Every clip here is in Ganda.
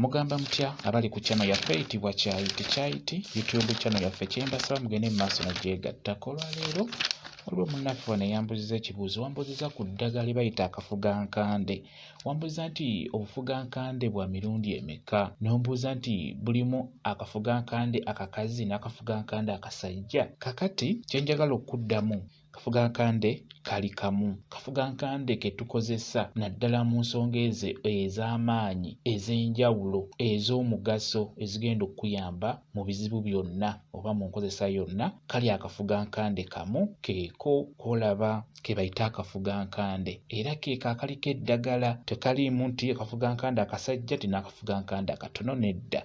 Mugamba mutya abali ku channel yaffe eyitibwa Kyayiti Kyayiti YouTube channel yaffe kyembasaba mugende mu maaso nogyegattako. Olwaleero waliwo munnaffe wano eyambuziza ekibuuzo, wambuziza ku ddagala lye bayita akafugankande. Wambuuza nti obufugankande bwa mirundi emeka? N'ombuuza nti bulimu akafugankande akakazi n'akafugankande akasajja? Kakati kye njagala okukuddamu Kafugankande kali kamu. Kafugankande ke tukozesa naddala mu nsonga ezo ez'amaanyi, ez'enjawulo, ez'omugaso ezigenda okukuyamba mu bizibu byonna oba mu nkozesa yonna, kali akafugankande kamu keeko k'olaba ke bayita akafugankande era keeko akaliko eddagala. Tekaliimu nti akafugankande akasajja nti n'akafugankande akatono, nedda.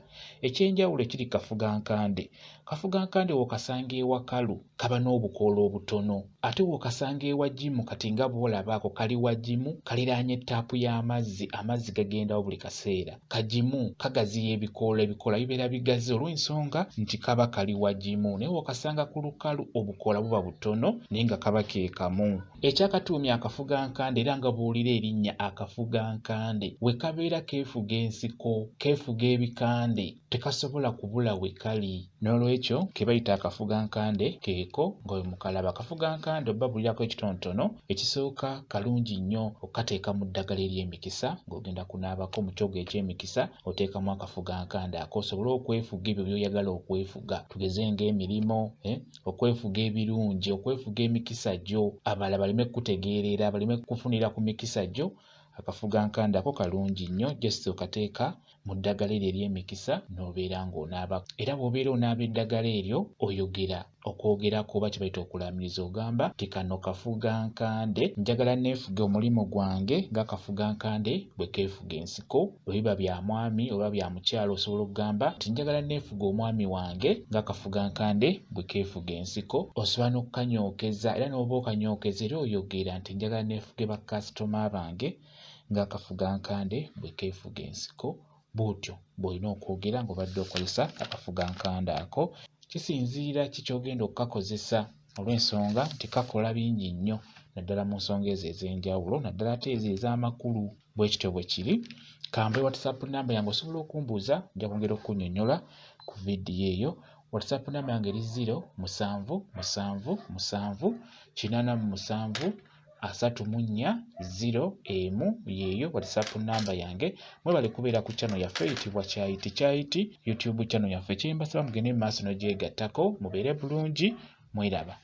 Eky'enjawulo ekiri ku kafugankande, kafugankande w'okasanga ewakalu kaba n'obukoola obutono ate w'okasanga ewagimu kati nga bw'olaba ako kali wagimu kaliraanye ttaapu y'amazzi amazzi gagendawo buli kaseera kagimu kagaziya ebikoola ebikoola bibeera bigazi olw'ensonga nti kaba kali wagimu naye w'okasanga ku lukalu obukoola buba butono naye nga kaba ke kamu ekyakatuumya akafugankande era nga bw'owulira erinnya akafugankande we kabeera keefuga ensiko keefuga ebikande tekasobola kubula we kali. N'olwekyo ke bayita akafugankande keeko nga bwe mukalaba. Akafugankande obabulirako ekitonotono, ekisooka kalungi nnyo okukateeka mu ddagala ery'emikisa ng'ogenda kunaabako mu kyogo eky'emikisa oteekamu akafugankande ako osobole okwefuga ebyo by'oyagala okwefuga tugeze ng'emirimo, okwefuga ebirungi, okwefuga emikisa gyo abalala baleme kukutegeerera, baleme kufunira ku mikisa gyo. Akafugankande ako kalungi nnyo just okateeka mu ddagala eryo ery'emikisa n'obeera ng'onaaba era bw'obeera onaaba eddagala eryo oyogera okwogerako oba kye bayita okulaamiriza ogamba nti kano kafugankande njagala neefuge omulimu gwange nga kafugankande bwe keefuga ensiko bwe biba bya mwami oba bya mukyala osobola okugamba nti njagala neefuge omwami wange nga kafugankande bwe keefuga ensiko osobola n'okukanyookeza era n'oba okanyookeza era oyogera nti njagala neefuge bakasitoma bange ng'akafugankande bwe keefuga ensiko, bw'otyo bw'olina okwogera ng'obadde okozesa akafugankande ako. Kisinziira ki ky'ogenda okukakozesa olw'ensonga nti kakola bingi nnyo naddala mu nsonga ezo ez'enjawulo naddala ate ezo ez'amakulu. Bwe kityo bwe kiri. Kambe WhatsApp nnamba yange osobola okumbuuza nja kwongera okukunnyonnyola ku vidiyo eyo. WhatsApp nnamba yange eri 0 7 7 7 87 34 0 1 yeeyo WhatsApp namba yange. Mwebale kubeera ku channel yaffe eyitibwa Kyayiti Kyayiti YouTube channel yaffe. Kyembasaba mugende mu maaso n'ogyegattako, mubeere bulungi, mweraba.